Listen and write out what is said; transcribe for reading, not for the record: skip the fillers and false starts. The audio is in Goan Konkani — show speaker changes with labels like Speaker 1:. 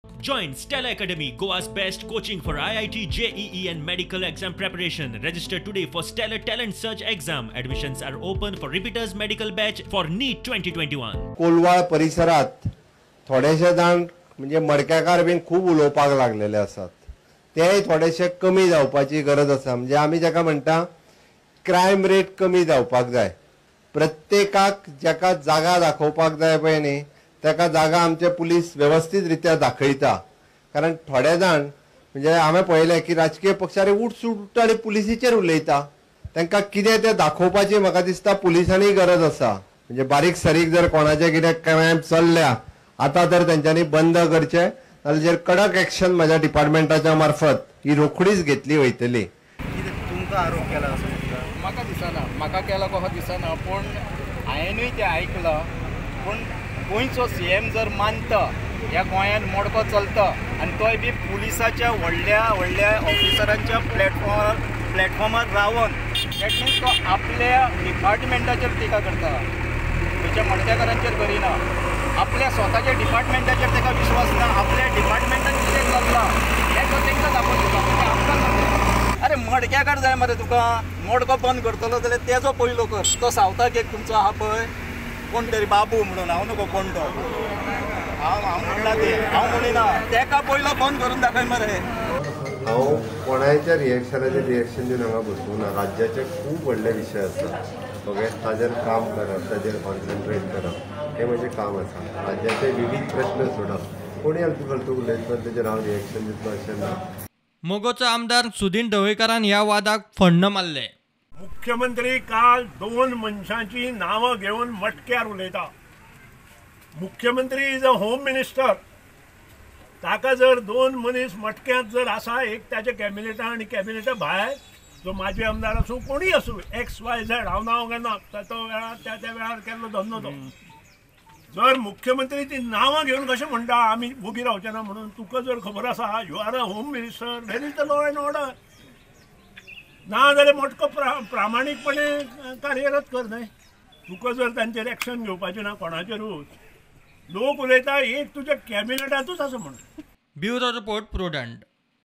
Speaker 1: Join Stella Academy, Goa's best coaching for IIT, JEE and medical exam preparation. Register today for Stellar Talent Search exam. Admissions are open for repeaters medical batch for NEET 2021.
Speaker 2: Colvale परिसरात थोडेशे जाण म्हणजे मडक्याकार बीन खूब उलोवपाक लागलेले आसात, तेय थोडेशे कमी जावपाची गरज आसा. म्हणजे आमी जाका म्हणटा क्रायम रेट कमी जावपाक जाय. प्रत्येकाक जाका जागा दाखोवपाक जाय पळय न्ही, ताका जागा आमचे पुलीस वेवस्थीत रित्या दाखयता. कारण थोडे जाण म्हणजे हांवें पळयलें की राजकीय पक्षारे उठसूट उठ्ठा आनी पुलिसीचेर उलयता. तांकां कितें तें दाखोवपाची म्हाका दिसता पुलिसांनी गरज आसा. म्हणजे बारीक सारीक जर कोणाचें कितें क्रायम चल्ल्या आतां तर तेंच्यांनी बंद करचें, नाजाल्यार कडक एक्शन म्हज्या डिपार्टमेंटाच्या मार्फत ही रोखडीच घेतली वयतली.
Speaker 3: तुमकां आरोप केला असो
Speaker 4: म्हाका दिसना, म्हाका केला कसो दिसना, पूण हांवेंनूय तें आयकलां. पूण गोंयचो सी एम जर मानता ह्या गोंयांत मोडको चलता आनी तोय बी पुलिसाच्या व्हडल्या व्हडल्या ऑफिसरांच्या प्लॅटफॉर्मार रावन, that means तो आपल्या डिपार्टमेंटाचेर टिका करता, खंयच्या मडक्याकारांचेर करिना. आपल्या स्वताच्या डिपार्टमेंटाचेर ताका विश्वास ना, आपल्या डिपार्टमेंटान कितें चल्लां हें तो तांकां दाखोवन दिता. म्हणजे आमकां सांगता, अरे मडक्याकार जाय मरे तुका, मडको बंद करतलो जाल्यार तेजो पयलो कर. तो सावथाक एक तुमचो आहा पळय कोण तरी बाबू म्हणून, हांव नको कोण तो, हांव म्हणला ते हांव म्हणिना, तेका पयलो बंद करून दाखय मरे.
Speaker 2: हांव कोणाच्या रिएक्शनाचेर रिएक्शन दिवन हांगा बसूंक ना. राज्याचे खूब व्हडले विशय आसा, ओके, ताजेर काम करप, ताजेर कॉन्सन्ट्रेट करप हें म्हजें काम आसा. राज्याचे विविध प्रश्न सोडप, कोणी आलतू फालतू उलयता तेजेर हांव रिएक्शन दितलो अशें ना.
Speaker 5: मगोचो आमदार सुदीन ढवळीकारान ह्या वादाक फण्ण मारलें.
Speaker 6: मुख्यमंत्री काल दोन मनशांची नांवां घेवन मटक्यार उलयता. मुख्यमंत्री is a home minister, ताका जर दोन मनीस मटक्यांत जर आसा, एक ताच्या कॅबिनेटा आनी कॅबिनेटा भायर जो माजी आमदार आसूं कोणूय आसूं, एक्स वाय झेड हांव नांव घेना, तो वेळार त्या त्या वेळार केल्लो धंदो तो. जर मुख्यमंत्री ती नांवां घेवन कशें म्हणटा आमी वोगी रावचे ना म्हणून, तुका जर खबर आसा you are a home minister, where is the law and order? ना जाल्यार मोटको प्रामाणीकपणे कार्यरत कर न्हय. तुका जर तांचेर एक्शन घेवपाचें ना कोणाचेरूच, लोक उलयता एक तुज्या कॅबिनेटांतूच आसा म्हणून.
Speaker 5: Bureau report, Prudent.